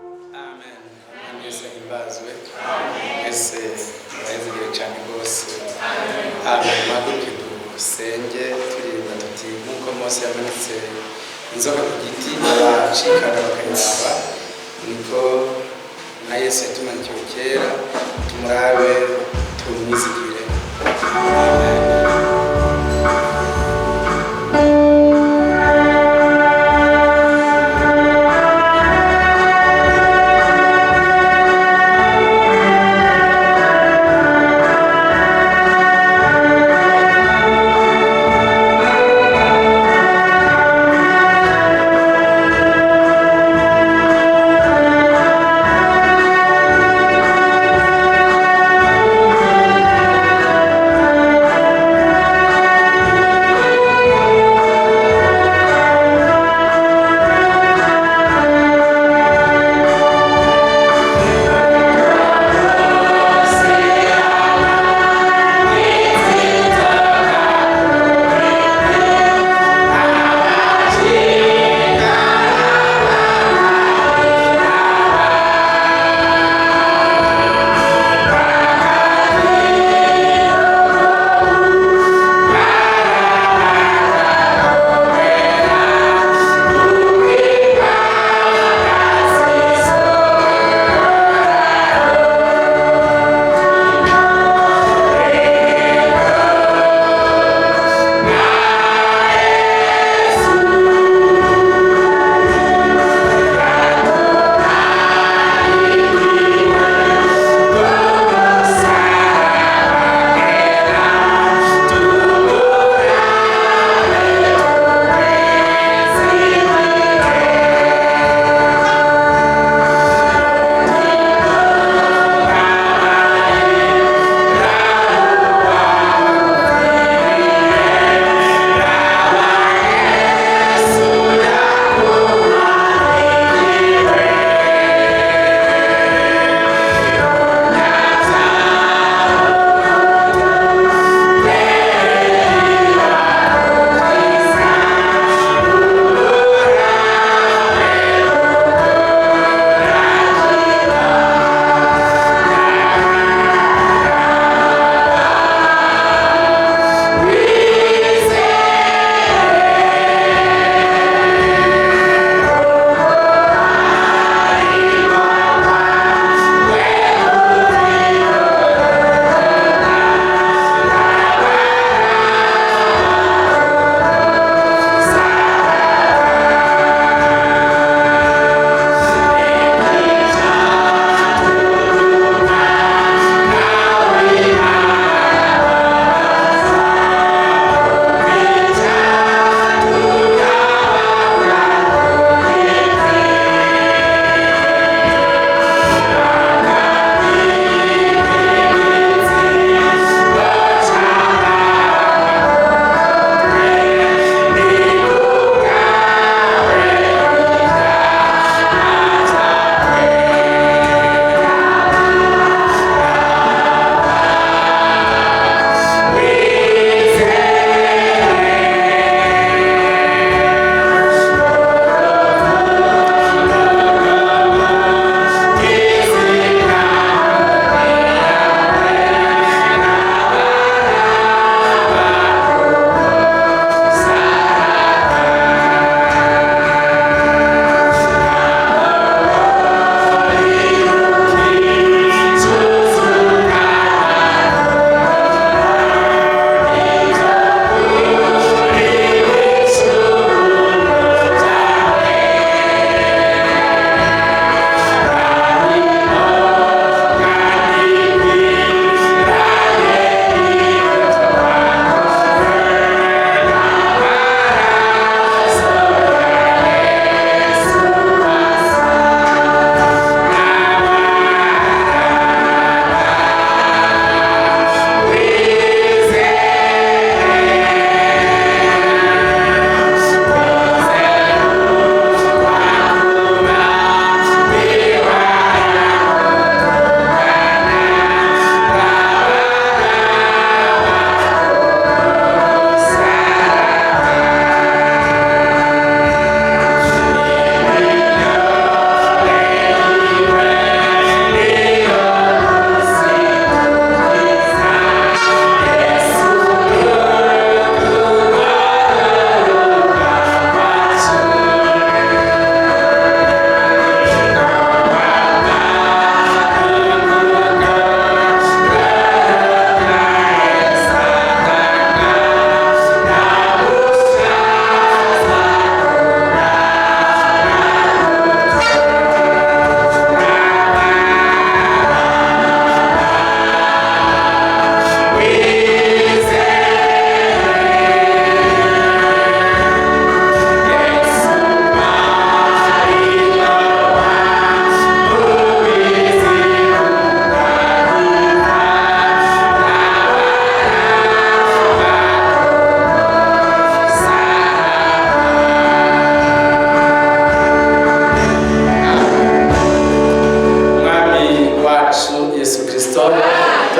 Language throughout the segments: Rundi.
Amen. Amen. Yesu ahimbazwe. Mwese murahezegere cyane rwose. Amen. Muhaguruke dusenge turirimba tuti nk'uko Mose yamanitse inzoka ku giti abacikana bakayiraba, niko na Yesu yatumanikiwe kera, tumurabe tumwizigire. Amen.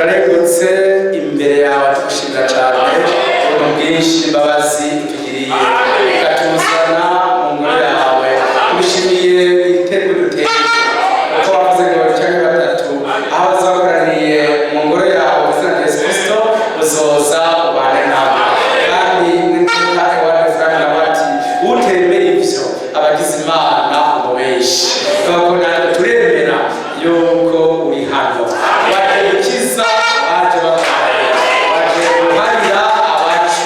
Turarengutse imbere yawe, tugushimira cyane ubuntu bwinshi n'imbabazi utugiriye, ukatuzana mu ngoro yawe. Tugushimiye ibitego duteye, kuko wavuze ngo babiri cyangwa batatu aho bazakoraniye mu ngoro yawe mu izina rya Yesu Kristo, uzoza ubane nabo. Kandi n'intumwa Ewade Frank nawe ati: "Utemera ivyo abagize Imana umubeshi." Nuko natwe turemera yuko uri hano, waje gukiza abaje barwaye, waje guharira abacu,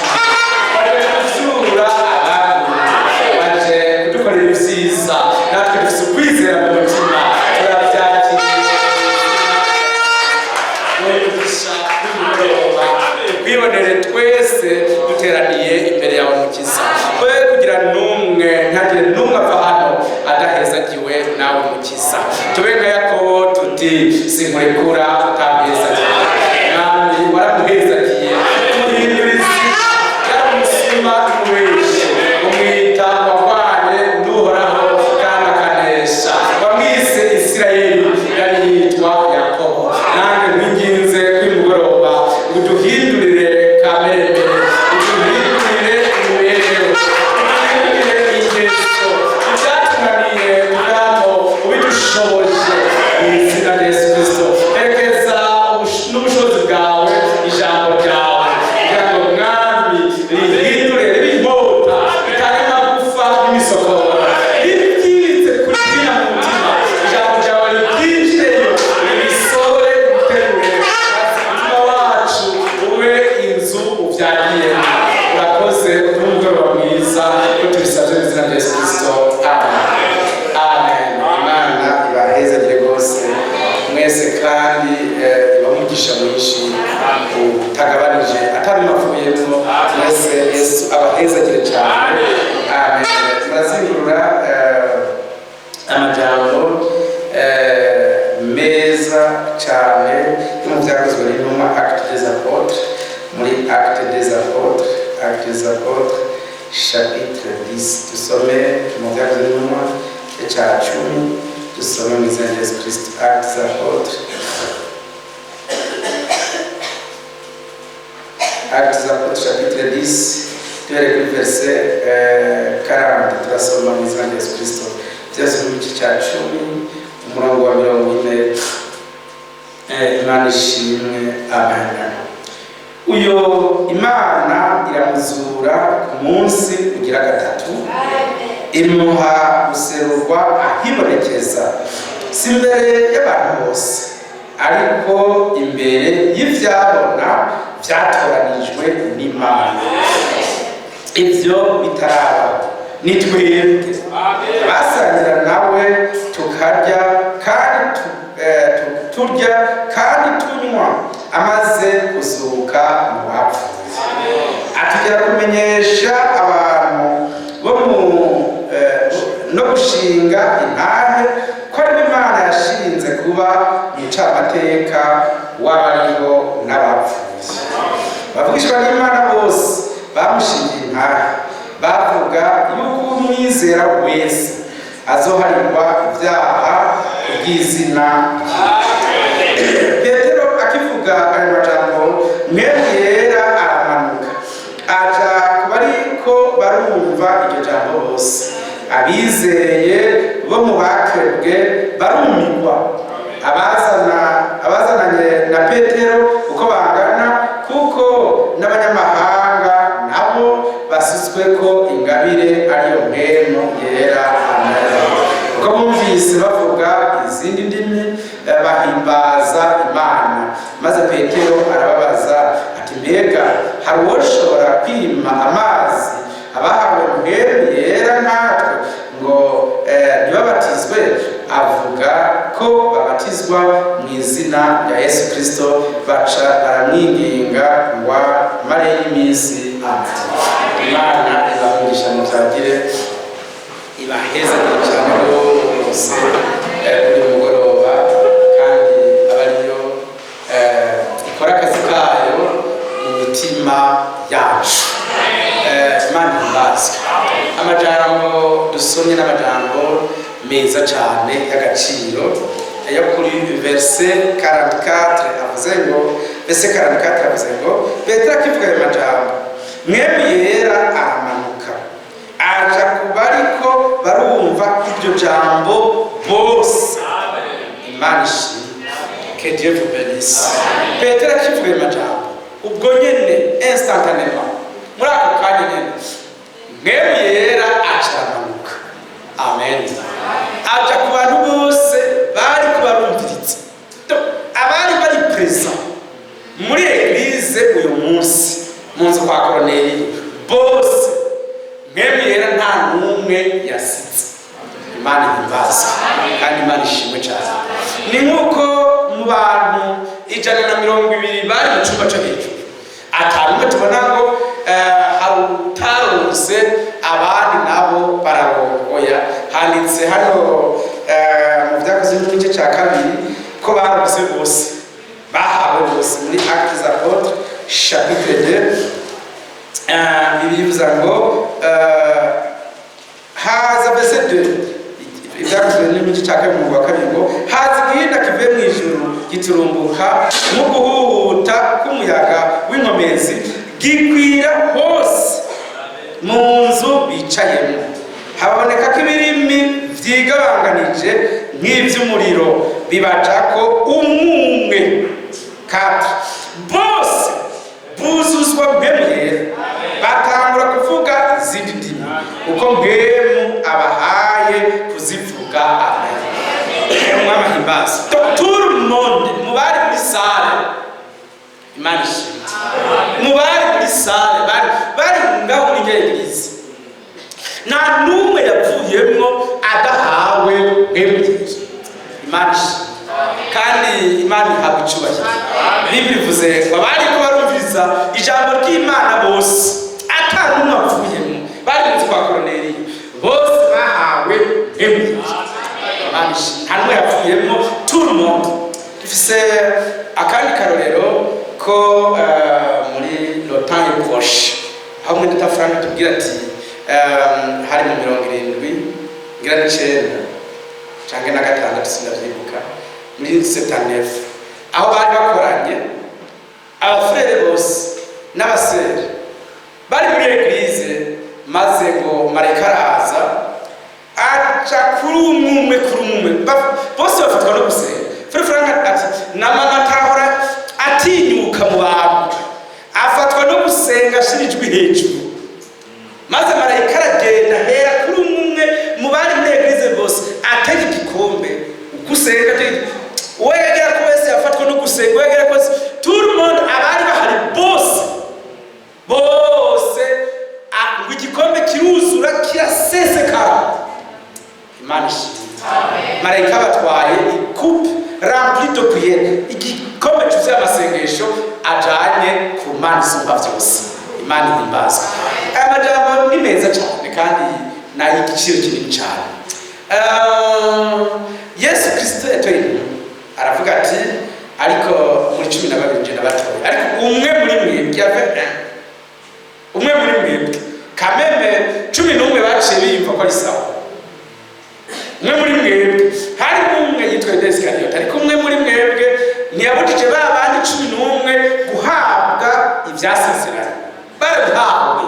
waje kuvyura abaguye, waje kudukorera ibyiza. Natwe dufise ukwizera mu mutima, turavyakiriye. Umugisha w'umugoroba twibonere twese duteraniye imbere yawe, Mukiza. We kugira n'umwe, ntihagire n'umwe ava hano adahezagiwe nawe, Mukiza. Tube nka Yakobo tuti: "Sinkurekura utampezagiye." Mwami, waramuhezagiye, umuhindura izina. Yari umusuma n'umubeshi, umwita wahwanye n'Uhoraho kandi akanesha. Wamwise Isirayeli, yari yitwa Yakobo. Nanjye nkwinginze kuri mugoroba ngo uduhindurire kamere mbere, uduhindurire imibereho, uduhindurire ingeso. Ibyatunaniye ubwabo ubidushoboje mu izina rya Yesu Kristo. Erekeza n'ubushobozi bwawe ijambo ryawe, kugira ngo, Mwami, rihindure, ribe inkota ritange amagufa n'imisokoro, ribyitse kuribwira mu mutima. Ijambo ryawe ribyinjireyo, ribisohore, riterure, maze umutima wacu ube inzu ubyagiyemo. Urakoze, uduhe umugoroba mwiza, ko tubisabye mu izina rya Yesu Kristo, amen, amen. Imana ibahezagire rwose mwese kandi ibahe umugisha mwinshi utagabanije, atari mavuyemo. Mwese Yesu abahezagire cyane, amen. Turazingurura amajambo meza cyane yo mu Byakozwe n'Intumwa, Actes des Apôtres, muri Actes des Apôtres, Actes des Apôtres chapitre 10. Dusome mu Byakozwe n'Intumwa cya 10, dusome mu izina rya Yesu Kristo. Actes des Apôtres, Actes des Apôtres chapitre 10, duhereye kuri verset 40. Turasoma mu izina rya Yesu Kristo. Byose mu gice cya 10, umurongo wa 40. Imana ishimwe, amen. Uyo Imana iramuzura ku munsi ugira gatatu, imuha guserurwa ahibonekeza, si imbere y'abantu bose, ariko imbere y'ivyabona vyatoranijwe n'Imana. Ivyo bitarabaho, ni twebwe basangira nawe, tukarya kandi turya kandi tunywa, amaze kuzuka mu bapfuye. Atugera kumenyesha abantu bo mu no gushinga intahe ko ari Imana yashinze kuba umucamateka w'abariho n'abapfuye. Bavugishwa n'Imana bose bamushingiye intahe, bavuga yuko umwizera wese azoharirwa ibyaha kubw'izina ryiwe. Petero akivuga ayo majambo, Mpwemu Yera aramanuka aja ku bariko barumva iryo jambo bose. Abizeye bo mu bakebwe barumigwa, abazananye na Petero uko bangana, kuko n'abanyamahanga nabo basutswe ko ingabire ariyo Mpwemu Yera. Amen. Kuko bumvise bavuga izindi ndimi, bahimbaza Imana. Maze Petero arababaza ati: "Mbega hari uwoshobora kwima amazi abahawe Mpwemu Yera nkatwe ngo ntibabatizwe?" Avuga ko babatizwa mu izina rya Yesu Kristo. Baca baramwinginga ngo amareyo iminsi. Amen. Imana ibamugisha, mubyagire, ibahezagire cyane rwose kuri uyu mugoroba, kandi aba ariyo ikora akazi kayo mu mitima yacu. Imana ihimbazwe. Amajambo dusomye n'amajambo meza cyane y'agaciro yo kuri verset 44, avuze ngo Verset 44 avuze ngo Petero akivuga ayo majambo, Mpwemu Yera aramanuka aja ku bariko barumva iryo jambo bose. Imana ishimwe. Que Dieu vous bénisse. Petero akivuga ayo majambo, ubwo nyene, instantanément, muri ako kanya nyene, Mpwemu Yera aca aramanuka, amen, aja ku bantu bose bari kubarumviriza. Donc, abari bari présent muri église uyu munsi mu nzu kwa Koroneliyo bose, Mpwemu Yera nta n'umwe yasize. Imana ihimbazwe kandi Imana ishimwe cyane. Ni nk'uko mu bantu 120 bari mu cyumba cyo hejuru atanumwe tubona ngo hari utaronse, abandi nabo bararongoya. Handitse hano mu Vyakozwe n'igice cya kabiri ko baronse bose, bahawe bose. Muri Actes des Apôtres chapitre 2, bivuze ngo haza, verset 2, Ibyakozwe n'igice cya kabiri umurongo wa kabiri, ngo haza igihinda kivuye mu ijuru giturumbuka nk'uguhuhuta k'umuyaga w'inkomezi, gikwira hose mu nzu bicayemo. Haboneka ko ibirimi vyigabanganije nk'ivy'umuriro, bibacako umwe. Kati bose buzuzwa Mpwemu Yera, batangura kuvuga izindi ndimi uko Mpwemu abahaye kuzivuga. Amen. Umwami ahimbaze. Tout le monde mu bari muri salle, Imana ishimwe, mu bari muri salle, bari ngaho muri iryo église, nta n'umwe yavuyemwo adahawe Mpwemu Yera. Imana ishimwe kandi Imana ihabwa icubahiro. Bibiliya ivuze ngo abari ko barumviriza ijambo ry'Imana bose, ata n'umwe avuyemo, bari mu nzu kwa Koroneliyo, bose bahawe Mpwemu Yera. Imana ishimwe, nta n'umwe yavuyemo, tout le monde. Dufise akandi karorero ko muri le temps est proche, aho mwene data Frank tubwira ati hari mu 79 ngira canke na gatandatu, sindavyibuka, muri 79, aho bari bakoranye abafurere bose n'abasere bari muri église, maze ngo marayika araza aca kuri umwe kuri umwe, bose bafatwa no gusenga. Frère Frank ati namama atahora atinyuka mu bantu, afatwa no gusenga ashira ijwi hejuru, maze marayika aragenda ahera kuri umwe mu bari muri église bose, atega igikombe uko usenga, uwo yagera ko wese yafatwa no gusenga, uwo yagera ko wese, tout le monde, abari bahari bose bose, ngo igikombe kiruzura kirasesekara. Imana ishimwe. Marayika batwaye coupe remplie de prière, igikombe cyuzuye amasengesho ajanye ku Mana isumba byose. Imana ihimbazwe. Aya majambo ni meza cyane kandi ni ay'igiciro kinini cyane. Yesu Kristo yatoye intumwa, aravuga ati ariko muri 12 nje nabatoye, ariko umwe muri mwebwe yave, umwe muri mwebwe kameme. 11 baciye biyumva ko ari sawa. Umwe muri mwebwe, harimo umwe yitwa Yuda Isikariyoti, ariko umwe muri mwebwe ntiyabujije ba bandi 11 guhabwa ivyasezeranye. Barabihawe,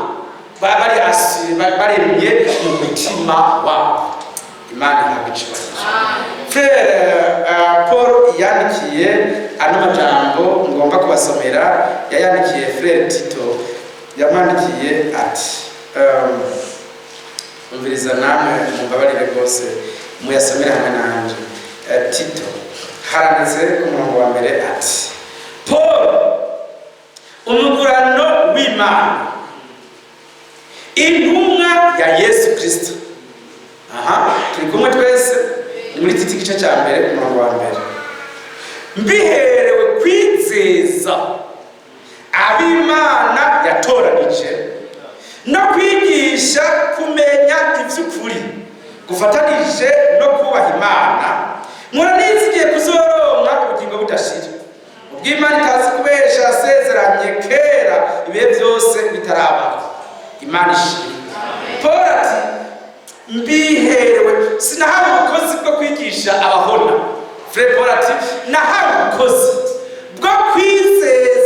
bari baremye mu mutima wabo. Imana ihabwa icubahiro. Frère Paul yandikiye ano majambo ngomba kubasomera, yayandikiye frère Tito, yamwandikiye ati umviriza namwe, mumbabarire rwose muyasomere hamwe nanje. Tito haranditse ku murongo wa mbere ati Paul, umugurano w'Imana, intumwa ya Yesu Kristo. Aha turi kumwe twese, ni muri Tito igice cya mbere ku murongo wa mbere. Mbiherewe kwizeza ab'Imana yatoranije no kwigisha kumenya ivy'ukuri gufatanije no kubaha Imana, nkora nizigiye kuzoronka ubugingo budashira, ubw'Imana itazi kubesha yasezeranye kera ibihe byose bitarabaho. Imana ishimwe. Paul ati mbiherewe, sinahawe ubukozi bwo kwigisha abahona. Frère Paul ati nahawe ubukozi bwo kwizeza.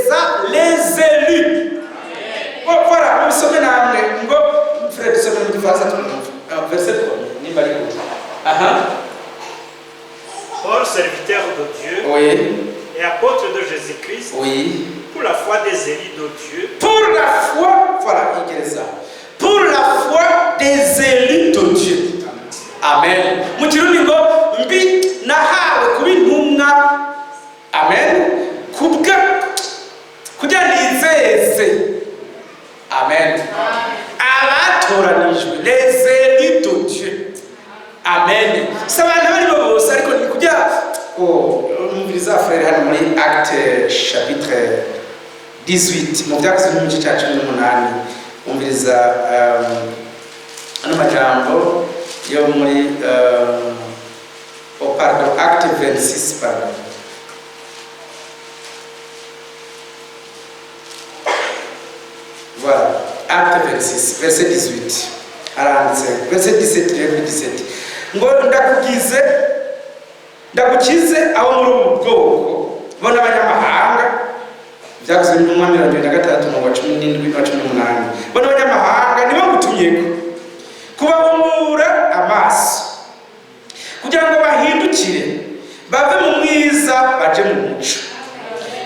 foi des élus de Dieu, Pour la foi, voilà, igereza. Pour la foi des élus de Dieu. Amen. Mu Kirundi ngo mbi nahawe kuba intumwa. Amen. Kubwa kugira nizeze. Amen. Abatoranijwe, les élus de Dieu. Amen. Si abantu barimo bose, ariko ni kugira, oh, umviriza frère, hano muri Acte chapitre 18, mu Byakozwe n'igice cya 18, umviriza ano majambo yo muri oh, pardon, Acte 26, pardon. Voilà, Acte 26 verset 18, haranditse verset 17, verset 17 ngo: "Ndakugize, ndagukize abo muri ubu bwoko bo n'abanyamahanga." Byakozwe n'Intumwa 26, umurongo wa 17 na 18. "Bo n'abanyamahanga nibo ngutumyeko kubahumura amaso, kugira ngo bahindukire bave mu mwiza baje mu muco,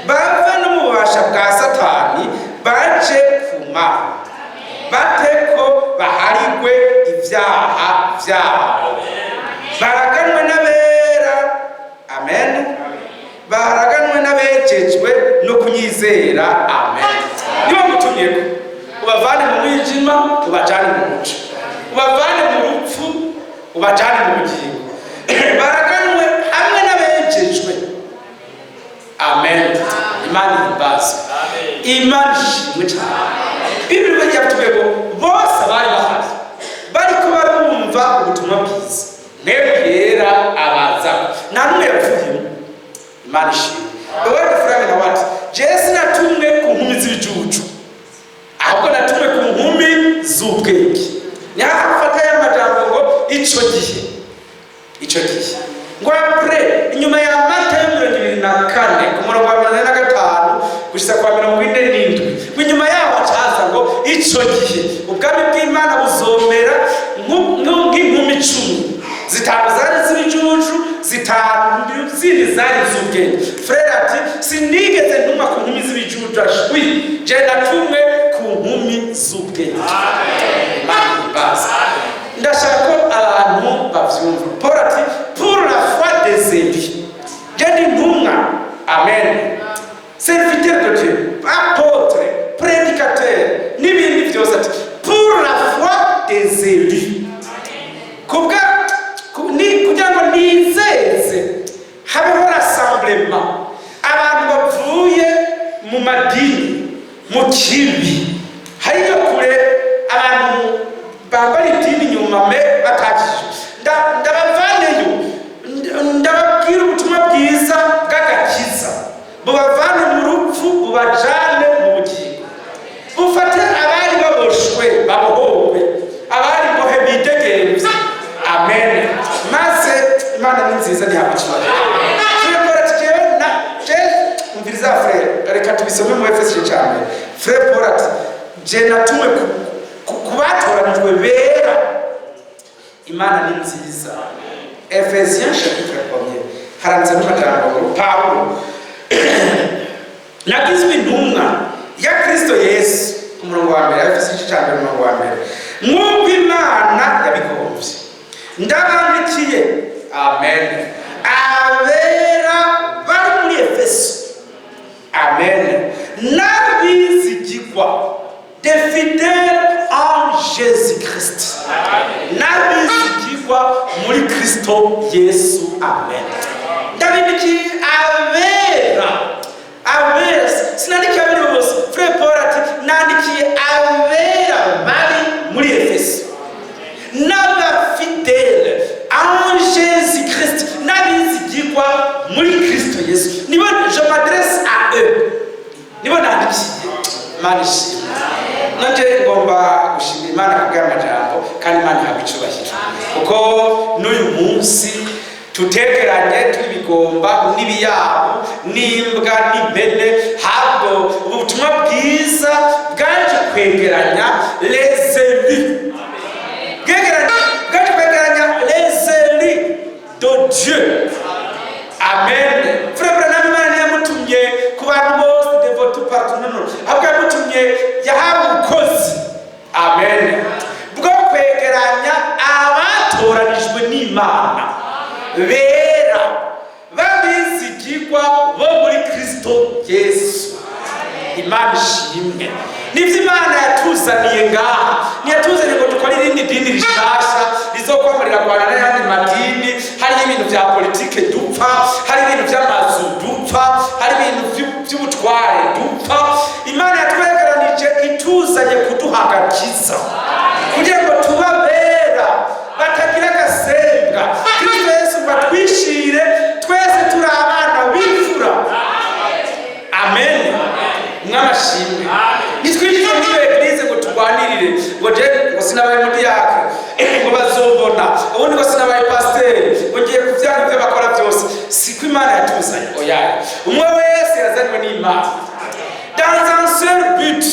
bave no mu bubasha bwa Satani baje ku Mana, bate ko baharigwe ibyaha byabo, baraganwe n'abera." Amen. "Baraganwe n'abejejwe no kunyizera." Amen. Niba mutumyeko ubavane mu mwijima ubajane mu muco, ubavane mu rupfu ubajane mu bugingo, baraganwe hamwe n'abejejwe. Amen. Imana ihimbazwe. Imana ishimwe cyane. Bibiri yatubwiye ngo bose bari bahari bariko barumva ubutumwa bwiza, Mpwemu Yera abaza, nta n'umwe yavuyemo. Imana ishimwe. Ewede Frank nawe ati: "Jewe sinatumwe ku nkumi z'ibijuju, ahubwo natumwe ku nkumi z'ubwenge." Niho afata ya majambo ngo ico gihe, ico gihe ngo après, inyuma ya Matayo 24 ku murongo wa 45 gushitsa kwa 47, ngo inyuma yaho hacaza ngo ico gihe ubwami bw'Imana buzomera nk'inkumi 10, zitanu zari z'ibijuju, zitanu zindi zari z'ubwenge. Frère ati: "Sinigeze ntuma ku nkumi z'ibijuju, ashwi, je natumwe ku nkumi z'ubwenge." Imana ihimbaza. Ndashaka ko abantu bavyumva. Paul ati: "Pour la foi des élus, je ndi ntumwa." Amen. Serviteur de Dieu, apôtre, prédicateur n'ibindi byose. Ati: "Pour la foi des élus," kubwa ni kugira ngo nizeze habeho rassemblement, abantu bavuye mu madini, mu kibi hariyo kure, abantu bambara idini inyuma me batakijwe. Ndabavaneyo, ndababwira ubutumwa bwiza bw'agakiza, bubavane mu rupfu bubajane mu bugingo, bufate abari baboshwe babohowe, abari bohe bidegemvye. Amen. Maze Imana ni nziza, ntihabwa ikibazo. Frère Paul ati: "Jewe na je." Umviriza frère, reka tubisome mu Efeso igice cya mbere. Frère Paul ati: "Je natumwe ku batoranijwe bera." Imana ni nziza. Ephésiens chapitre premier, haranditse n'amajambo ngo: "Pawulo, nagizwe intumwa ya Kristo Yesu," ku murongo wa mbere, Efeso igice cya mbere, umurongo wa mbere, "nk'uko Imana yabigombye, ndabandikiye." Amen. "Abera bari muri Efeso." Amen. "N'abizigirwa," des fidèles en Jésus Christ, n'abizigirwa muri Kristo Yesu. Amen. Ndabandikiye abera, abera, sinandikiye abari bose. Frère Paul ati: "Nandikiye abera bari muri Efeso n'aba fidèles en Jésus Christ, n'abizigirwa muri Kristo Yesu. Nibo je m'adresse à eux, nibo nandikiye." Imana ishimwe. Nanje ngomba gushimira Imana kubw'amajambo, kandi Imana ihabwa icubahiro, kuko n'uyu munsi tutegeranye turi bigomba n'ibiyabo n'imbwa n'impene, habwo ubutumwa bwiza bwaje kwegeranya les élus, bwaje kwegeranya les élus de Dieu. Amen. Frère Branham, Imana yamutumye ku bantu bose, devotu partout. Ivugabutumwa. No, ahubwo yamutumye, yahawe ubukozi, amen, bwo kwegeranya abatoranijwe n'Imana, bera b'abizigirwa bo muri Kristo Yesu. Imana ishimwe. Nivyo Imana yatuzaniye ngaha, ntiyatuzaniye ngo dukore irindi dini rishasha rizokwamarira rwanda n'ayandi madini. Hariho ibintu vya politike dupfa, hari ibintu vy'amazu dupfa, hari ibintu vy'ubutware dupfa. Imana yatwegeranije ituzanye kuduha agakiza kugira ngo tuba bera batagira agasembwa. Kristo Yesu ngo atwishire twese turi abana b'imfura. Amen, mwamashimwe. Nitwinjire muri église ngo turwanirire ngo je ngo sinabaye mudiyakre ngo bazombona, ubundi ngo sinabaye pasiteri ngo ngiye kuvyanga ibyo bakora byose. Siko Imana yatuzanye, oya. Umwe wese yazanywe n'Imana dans un seul but,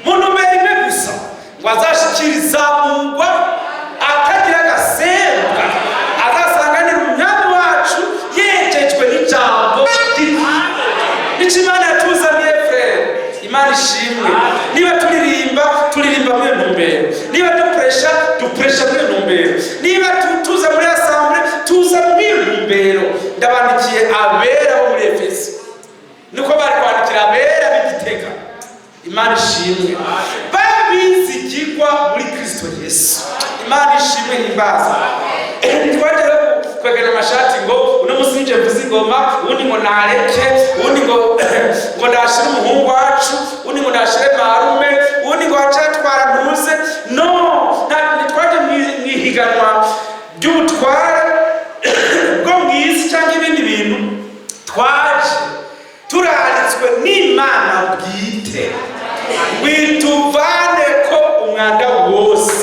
mu ntumbero imwe gusa, ngo azashikirizamugwa atagira agasembwa, azasanganira Umwami wacu yejejwe n'ijambo ry'Imana. Nicyo Imana yatuzaniye, frère. Imana ishimwe. Niba turirimba, turirimba muri iyo ntumbero. Niba dupresha, dupresha muri iyo ntumbero. Niba tuza muri assemblée, tuza muri iyo ntumbero. Ndabandikiye abera bo muri Efeso, niko bari kwandikira abera b'Igitega. Imana ishimwe, babizigirwa muri Kristo Yesu. Imana ishimwe, himbaza. Twagera kwegana amashati ngo uno munsi nje mvuze ingoma, ubundi ngo nareke, ubundi ngo ndashire umuhungu wacu, ubundi ngo ndashire marume, ubundi ngo acatwara ntuze. No, ntitwaje mw'ihiganwa ry'ubutware bwo mw'isi cyangwa ibindi bintu. Twaje turaritswe n'Imana bwite, wituvane ko umwanda wose,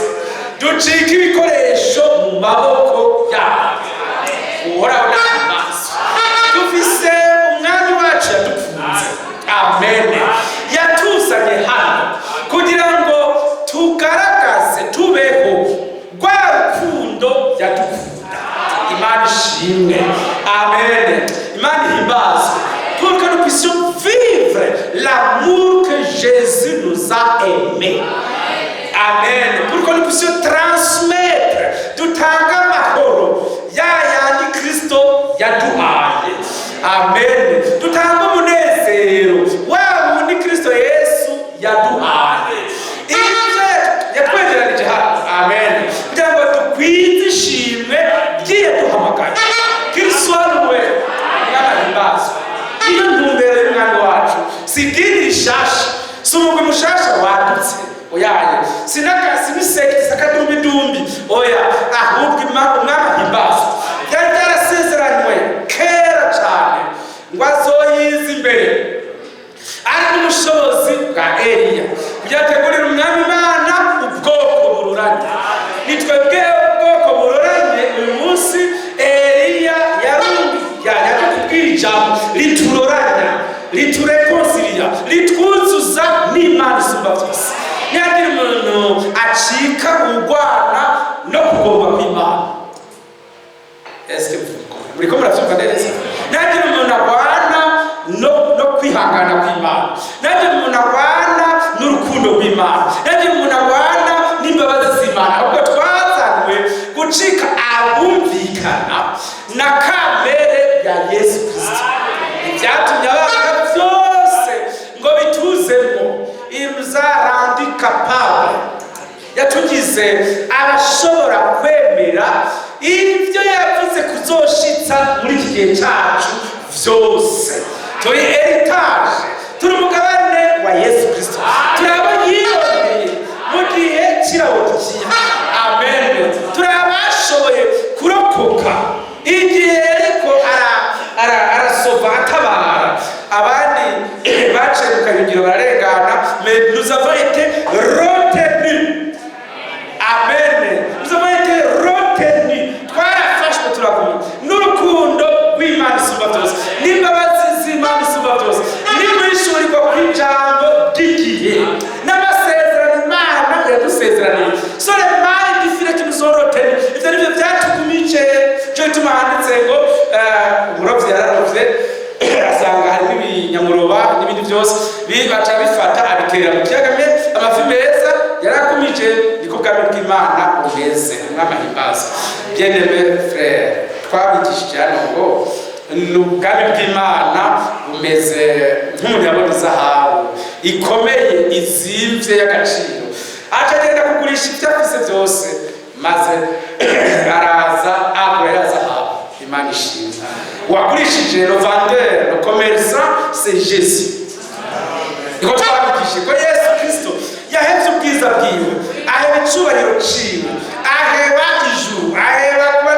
ducike ibikoresho mu maboko yabo. Uhoraho n'amaso. Dufise Umwami wacu yadukunze, amen, yatuzanye hano kugira ngo tugaragaze, tubeho rwa rukundo yadukunda. Imana ishimwe, amen. Imana ihimbazwe. Pour que nous puissions vivre l'amour que Jésus nous a aimé. Amen. Pour que nous puissions transmettre, dutange amahoro ya yandi Kristo yaduhaye. Amen. Dutange umunezero wa wundi Kristo Yesu yaduhaye. Ibyo yatwegeranije hano. Amen. Kugira ngo dukwize ishimwe ry'iyaduhamagaye. Kristo we n'amahimbazwe. Iyo ntumbero y'Umwami wacu si idini rishasha, si umugwi mushasha wadutse, oyaye, si n'isecte, si akadumbidumbi, oya. Ahubwo Umwami ahimbazwe. Byari byarasezeranywe kera cyane ngo azoyiza imbere ari n'ubushobozi bwa Eliya kugira ategurire Umwami Imana ubwoko bururanye. Ni twebwe ubwoko bururanye. Uyu munsi Eliya yaje kubwira ijambo rituroranya, riturekonsiliya, ritwuzuza n'Imana isumba byose. Nihagira umuntu acika urwana no kugomba kw'Imana, eske muriko muravyumva neza? Nihagira umuntu arwana no kwihangana kw'Imana, nihagira umuntu arwana n'urukundo rw'Imana, nihagira umuntu arwana n'imbabazi z'Imana. Ahubwo twazanywe gucika abumvikana na kamere ya Yesu Kristo. Ibyatumye abanga byose ngo bituzemo, il nous a rendu capable, yatugize abashobora kwemera ibyo yavuze kuzoshitsa muri iki gihe cyacu vyose. Turi héritage, turi umugabane wa Yesu Kristo, turi abo yirondeye mu gihe cy'Irawodikiya. Amen. Turi abashoboye kurokoka igihe ariko arasova, atabara abandi baciye mu kayungiro bararengana. Mais nous avons été retenus. Amen. Nous avons été retenus, twarafashwe, turaguma n'urukundo rw'Imana isumba byose, n'imbabazi z'Imana isumba byose, n'iguhishurirwa kw'ijambo ry'igihe, n'amasezerano Imana yadusezeraniye. Sont les mailles du filet qui nous ont retenus. Ivyo nivyo vyatugumije. Cyo gituma handitse ngo umurovyi yararovye, asanga harimo ibinyamuroba n'ibindi byose. Baca bifata, abiterera mu kiyaga. Amafi meza yarakumije. Niko bwami bw'Imana bumeze. Umwami ahimbaza. Bien-aimé frère, twabigishije hano ngo ni ubwami bw'Imana bumeze nk'umuntu yabona izahabu ikomeye, izimvye, y'agaciro, aca agenda kugurisha ibyo afise byose, maze araza agura ya zahabu. Imana ishimwe. Wagurishije, le vendeur, le commerçant, c'est Jésus. Niko twabigishije ko Yesu Kristo yahevye ubwiza bwiwe, aheba icubahiro ciwe, aheba ijuru, aheba kuba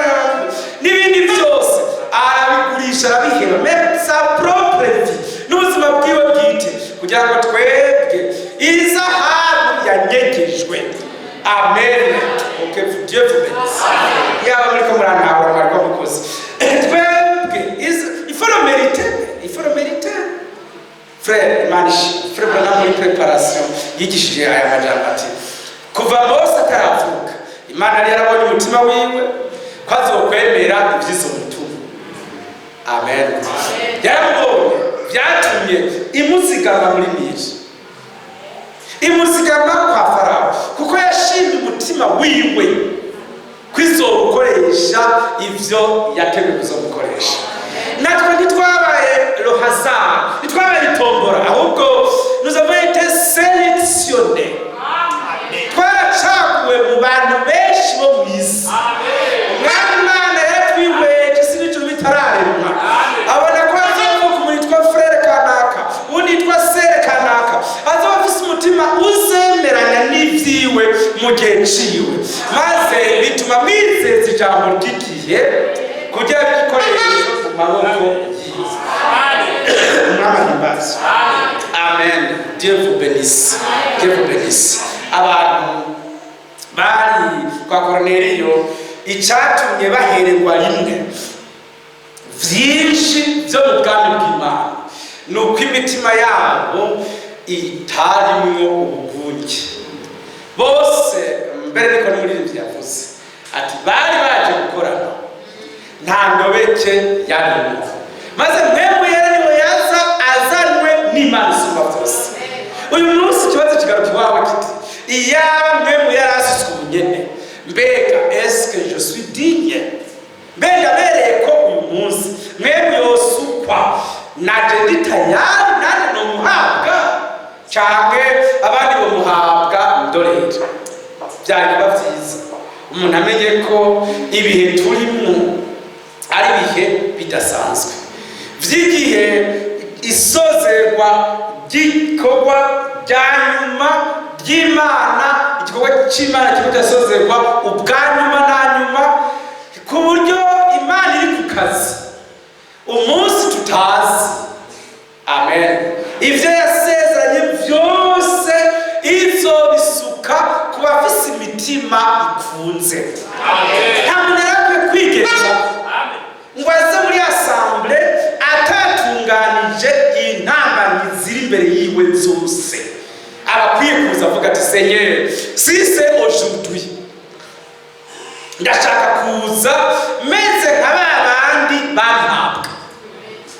n'ibindi byose, arabigurisha, arabiheba, même sa propre vie, n'ubuzima bwiwe bwite, kugira ngo twebwe izahabu yanyegejwe. Amen. Ok, Dieu vous bénisse. Yaba muriko murantahura, mwariko mukoze. Twebwe il faut le mériter, il faut le mériter, frère. Imana ishimwe. Frère Branham muri préparation yigishije aya majambo ati: kuva Mose ataravuka, Imana yari yarabonye umutima wiwe ko azokwemera ivy'izo mutima. Amen. Yaramubonye, vyatumye imuzigama muri Nili, imuzigama kwa Farawo, kuko yashimye umutima wiwe kwizogukoresha ivyo yateguye kuzomukoresha. Natwe ntitwabaye le hasard, ntitwabaye itombora, ahubwo nous avons été sélectionnés. Twaracaguwe mu bantu benshi bo mu isi. Umwami Imana yaratwihweje isi n'ijuru bitararemwa, abona ko hazovuka umuntu yitwa frère kanaka, undi yitwa sœur kanaka, azoba afise umutima uzemeranya n'ivyiwe mu gihe ciwe, maze bituma mwizeza ijambo ry'igihe kugira igikoresho mu maboko yiwe. Umwami ahimbaze. Amen. Dieu vous bénisse, Dieu vous bénisse. Abantu bari kwa Koroneliyo, icyatumye bahererwa rimwe vyinshi vyo mu bwami bw'Imana ni uko imitima yabo itarimwo ubugunge. Bose mbere, niko n'umuririmbyi yavuze ati bari baje gukorana, nta ndobeke yarimwo, maze Mpwemu Yera niwe yaza azanwe n'Imana isumba byose. Uyu munsi ikibazo kigaruka iwawe kiti: iyaba Mpwemu yari asutswe ubunyene, mbega est-ce que je suis digne? Mbega bereye ko uyu munsi Mpwemu yosukwa, naje ndi tayari, nanjye nomuhabwa, canke abandi bomuhabwa ndorera? Byari kuba byiza umuntu amenye ko ibihe turimwo ari ibihe bidasanzwe vy'igihe isozerwa ry'igikorwa rya nyuma ry'Imana. Igikorwa cy'Imana kiriko kirasozerwa ubwa nyuma na nyuma, ku buryo Imana iri ku kazi umunsi tutazi. Amen. Ivyo yasezeranye vyose izobisuka ku bafise imitima ikunze. Nta muntu yari akwiye kwigenza ngo aze muri assemblée atatunganije intambanyi ziri imbere yiwe zose. Aba akwiye kuza avuga ati: "Seigneur, si c'est aujourd'hui, ndashaka kuza meze nka ba bandi babihabwa,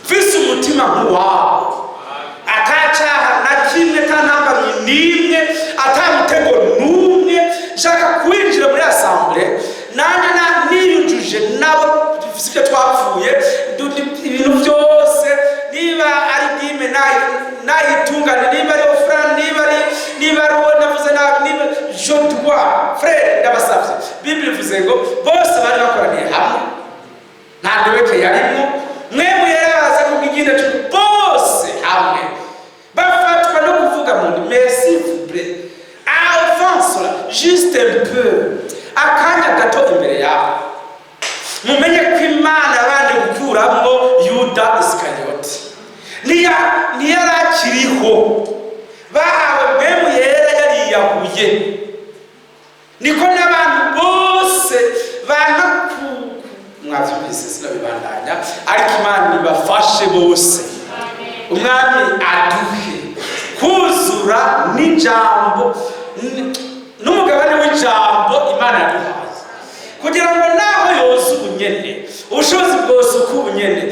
mfise umutima nk'uwabo, atacaha na kimwe, ata ntambamyi n'imwe, ata mutego n'umwe. Nshaka kwinjira muri assemblée nanjye niyujuje nabo, dufise ibyo twapfuye, ibintu byose, niba ari dîme nayitungane, niba ari offrande, niba ari uwo navuze nabi, niba je dois." Frère, ndabasavye, Bible ivuze ngo bose bari bakoraniye hamwe, nta ndobeke yarimwo. Mwebwe yaraza kubw'igenda bose hamwe bafatwa no kuvuga mu ndimi. Mais s'il vous plaît, avant cela, juste un peu, akanya gato imbere yawe, mumenye ko Imana yabanje gukuramwo Yuda Isikariyoti. Ntiyari akiriho, bahawe Mpwemu Yera yariyahuye. Niko n'abantu bose banga ku mwavyumvise, sinabibandanya, ariko Imana ibafashe bose. Umwami aduhe kuzura n'ijambo n'umugabane w'ijambo Imana yaduhaye, kugira ngo naho yoza ubunyene, ubushobozi bwose uko ubunyene,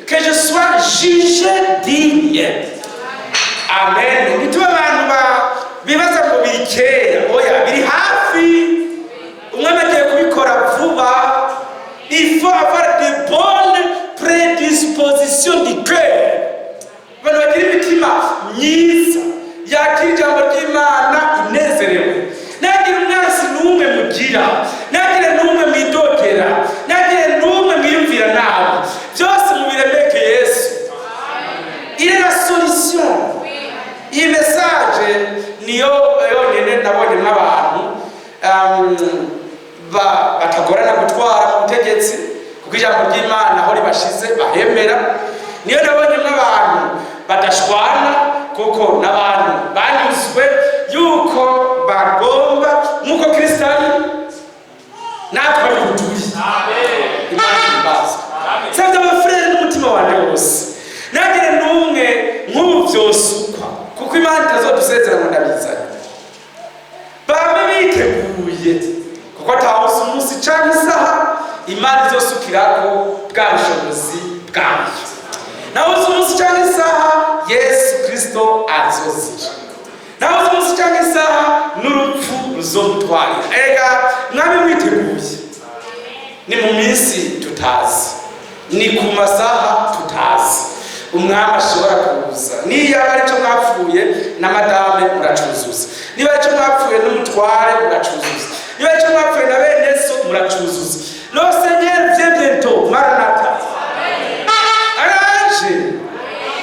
que je sois jugé digne. Amen. Ntitube abantu bibaza ngo biri kera. Oya, biri hafi. Umwami agiye kubikora vuba. Il faut avoir de bonnes prédispositions du cœur. Abantu bagira imitima myiza, yakira ijambo ry'Imana inezerewe, ntagire umwansi n'umwe mugira, ntagire n'umwe mwidogera, ntagire n'umwe mwiyumvira nabi. Byose mubiremeke Yesu. Il est la solution. Iyi message niyo yonyine nabonyemo abantu batagorana gutwara mu butegetsi, kuko ijambo ry'Imana aho ribashize bahemera. Niyo nabonyemo abantu badashwana, kuko n'abantu banyuzwe yuko bagomba nk'uko Kristo ari, natwe ari turi. Imana imbazwa. Savye aba frères n'umutima wanje wose, ntagire n'umwe nk'ubu vyosukwa, kuko Imana itazodusezera ngo ndabizanye. Bame biteguye, kuko atawuzi umunsi canke isaha Imana izosukirako bwa bushobozi bwayo. Nawuzi umunsi canke isaha Yesu Kristo azozira. Nawuzi umunsi canke isaha n'urupfu ruzomutwarira. Erega mwami mwiteguye, ni mu minsi tutazi, ni ku masaha tutazi umwami ashobora kuza. Niyo aba aricyo mwapfuye na madame, muracuzuza. Niba aricyo mwapfuye n'umutware, muracuzuza. Niba aricyo mwapfuye na bene so, muracuzuza. Le Seigneur vient bientôt. Maranatha! Araje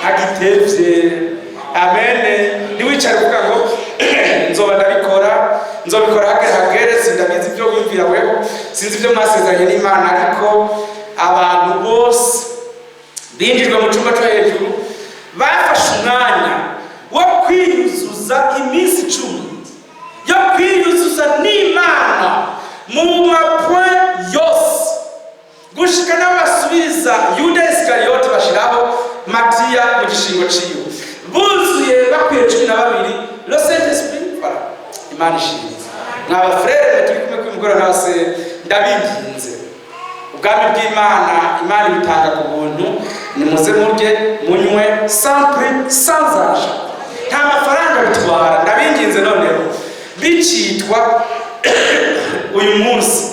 agitevye. Amen. Ntiwicare uvuga ngo nzoba ndabikora, nzobikora hagere hagere. Sindabizi ibyo wiyumvira weho, sinzi ibyo mwasezeranye n'Imana, ariko abantu bose binjijwe mu cyumba cyo hejuru bafashe umwanya wo kwiyuzuza, iminsi 10 yo kwiyuzuza n'Imana mu ma points yose, gushika n'abasubiza Yuda Isikariyoti, bashiraho Matiya mu gishingo ciwe, buzuye bakwiye 12, le Saint Esprit. Voilà. Imana ishimwe. Mwaba frères turi kumwe kw'imugora n'abase, ndabinginze, ubwami bw'Imana, Imana ibitanga ku buntu. Nimuze murye, munywe, sans prix, sans argent, nta mafaranga bitwara. Ndabinginze noneho, bicitwa uyu munsi,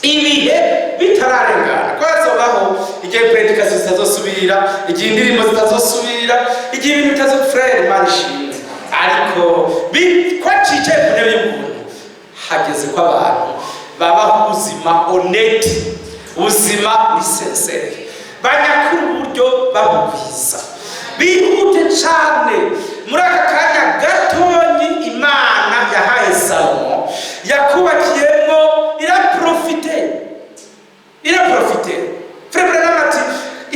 ibihe bitararengana, ko hazobaho igihe prédication zitazosubira, igihe indirimbo zitazosubira, igihe ibintu bitazo. Frère, Imana ishimwe. Ariko ko cicaye ku ntebe y'ubuntu, hageze ko abantu babaho ubuzima honnête, ubuzima ni sincère, banyakura uburyo babugwiza, bihute cane muri aka kanya gatonyi Imana yahaye Salomo yakubakiyemo. Iraprofite, iraprofite. Frère Branham ati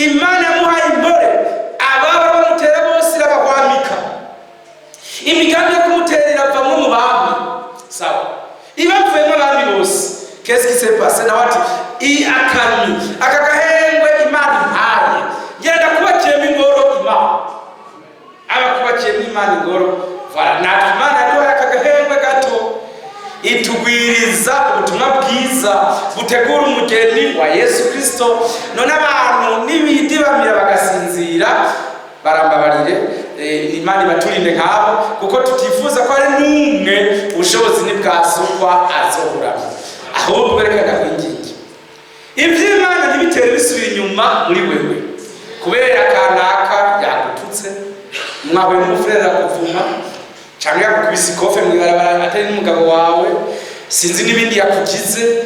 Imana yamuhaye imbore, ababa bamutera bose irabahwamika. Imigambi yo kumutera iravamwo mu bami. Sawa, ibavuyemo abami bose, qu'est-ce qui s'est passé? Nawe ati i akami aka gahengwe Imana impaye, ngenda kubakiyemo ingoro Imana. Abakubakiyemo Imana ingoro. Voilà. Natwe Imana yaduhaye aka gahengwe gato, itugwiriza ubutumwa bwiza butegura umugeni wa Yesu Kristo. None abantu nibidibamira bagasinzira, barambabarire, Imana ibaturinde nkabo, kuko tutifuza ko hari n'umwe ubushobozi ntibwasukwa azohuramo. Ahubwo reka ndakwinginge, ivy'Imana ntibitere bisubira inyuma muri wewe kubera kanaka yagututse, mwahuye n'umu frère akuvuma, cyangwa yakukubise ikofe mw'ibarabara atari n'umugabo wawe, sinzi n'ibindi yakugize.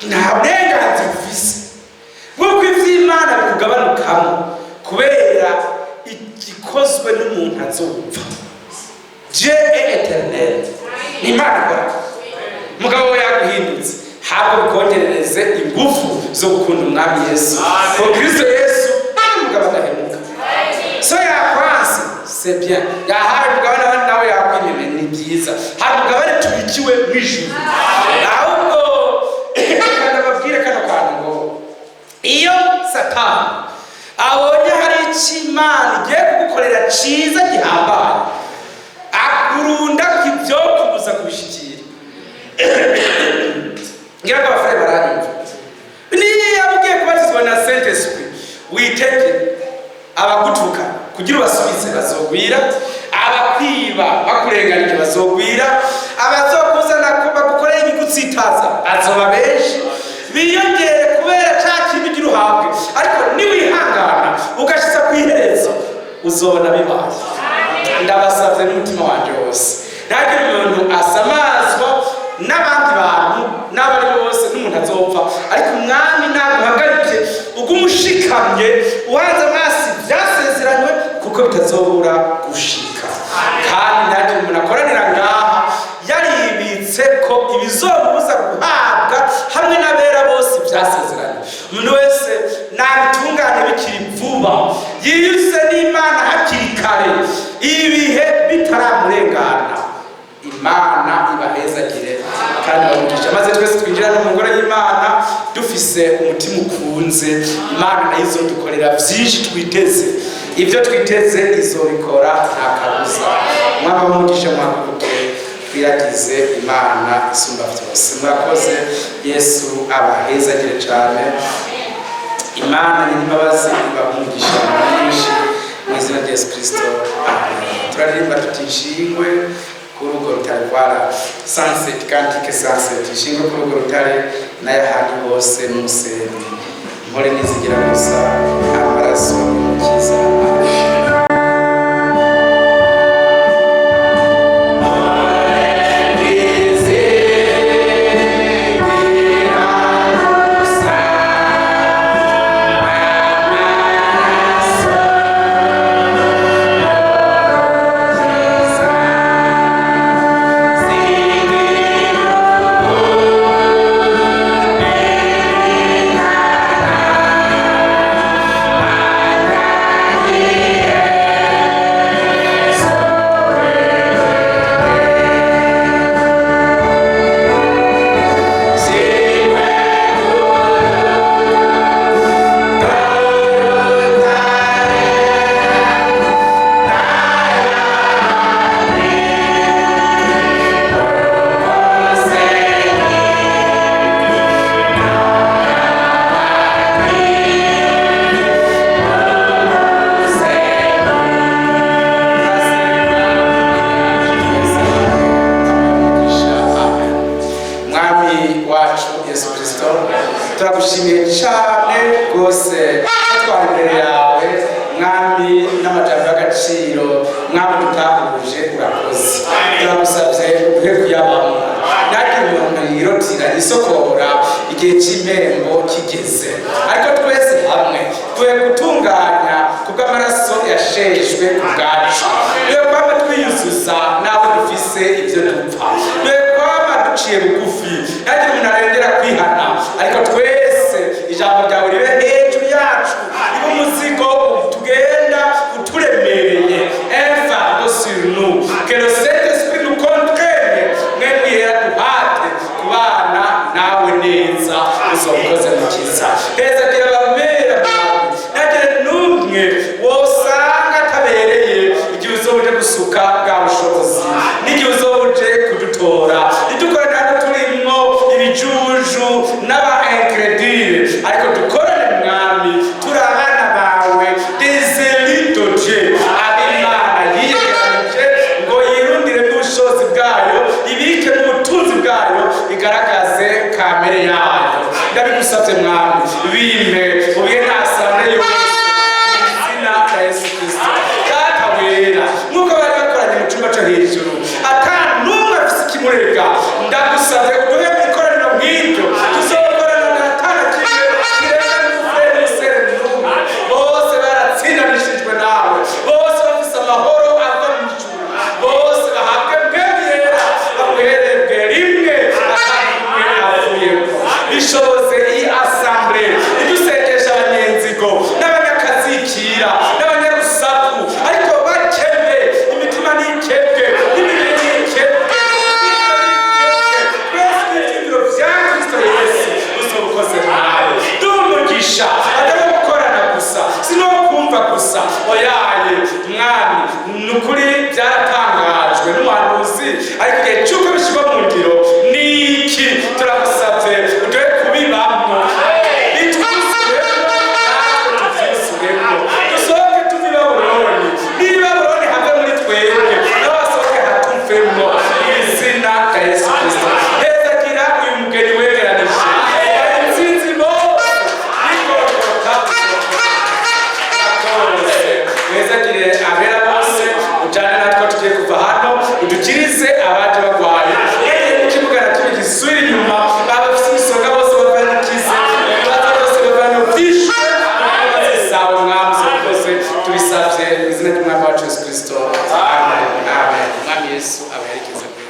Nta burenganzira ufise bw'uko ivy'Imana bikugabanukamo kubera igikozwe n'umuntu azopfa. Dieu est éternel. Ni Imana ikora. Mugabo we yaguhindutse, habwo bikongerereze ingufu zo gukunda Umwami Yesu, ko Kristo Yesu ari umugabo adahemuka. So yakwanse, c'est bien. Yahaye umugabane abandi, nawe yakwimeme, ni byiza. Hari umugabane tubikiwe mu ijuru. Ahubwo kandi ababwire kano kantu, ngo iyo Satani abonye hari icyo Imana igiye kugukorera cyiza gihambaye, akurunda ibyo kubuza kubishikira. Ngira ngo aba frères baranyumva. Niyo ugiye kubatizwa na Saint Esprit, witege abagutuka kugira ubasubize bazogwira. Abakurenganije bazogwira, abazokuzana ko bagukorera ibigutsitaza bazoba benshi, biyongere kubera ca kintu ugira uhabwe. Ariko niwihangana ugashitsa ku iherezo, uzobona bibaye. Ndabasavye n'umutima wanje wose, ntagire umuntu asamazwa n'abandi bantu n'abari bose n'umuntu azopfa. Ariko Umwami naguhagarike, ugumushikamye, uhanze amaso ivyasezeranywe, kuko bitazobura gushika. Kandi ntagire umuntu akoranira ngaha yaribitse ko ibizomubuza guhabwa hamwe n'abera bose ivyasezeranywe. Umuntu wese nabitungane bikiri vuba, yiyuse n'Imana hakiri kare, ibihe bitaramurengana. Imana ibahezagire kandi bamugisha, maze twese twinjira no mu ngoro y'Imana dufise umutima ukunze. Imana nayo izodukorera vyinshi twiteze. Ibyo twiteze izobikora, nta kabuza. Mwaba bamugisha, mwakubuke twiragize Imana isumba vyose. Murakoze. Yesu abahezagire cane. Imana n'imbabazi ibamugisha mwinshi mu izina rya Yesu Kristo, amen. Turaririmba tuti: "Nshingwe kuri urwo rutare." Rwara sunset, cantique sunset. Nshingwe kuri urwo rutare, n'ayahandi hose n'umusenyi, mpore nizigira gusa amaraso y'Umukiza. Amen. Mwami wacu Yesu Kristo, turagushimiye cyane rwose ko twari imbere yawe, Mwami, n'amajambo y'agaciro, Mwami, dutahuje. Urakoze. Turagusabye uduhe kuyabamo. Ntagire umuntu yirotira yisokora igihe cy'impembo kigeze, ariko twese hamwe tuhe gutunganya kubw'amaraso yasheshwe ku bwacu. Duhe kwama twiyuzuza n'aho dufise ibyo dupfa. Duhe kwama duciye bugufi. Ntagire umuntu arengera kwihana, ariko twese ijambo ryawe ribe hejuru yacu, ribe umuzigo tugenda uturemereye, un fardeau sur nous. Que le Saint-Esprit nous contraigne. Mwebwe yera duhate kubana nawe neza. Uzokoze, Mukiza. Heza gira abamera, Mwami. Ntagire n'umwe wosanga atabereye igihe uzoba uje gusuka bwa bushobozi n'igihe uzoba uje kudutora. Ntidukorane hano turimwo ibijuju n'aba incrédules, ariko dukorane, Mwami, turi abana bawe, des élus de Dieu, ab'Imana yiyegeranije ngo yirundire mu bushobozi bwayo, ibike mu butunzi bwayo, igaragaze kamere yayo. Ndabigusabye, Mwami, bimpe ubihe n'assemblée yose mu izina rya Yesu Kristo. Data wera, nk'uko bari bakoranye mu cyumba cyo hejuru ata n'umwe afise ikimurega, ndagusabye uduhe ikoraniro nk'iryo tuzokorana na atana kimwe kirenga n'umufurere n'umusere n'umwe, bose baratsindanishijwe nawe, bose bafise amahoro ava mu ijuru, bose bahabwe Mpwemu Yera, bamuherebwe rimwe, ata n'umwe avuyemo. Bishoboze iyi assemblée idusengera. Neza.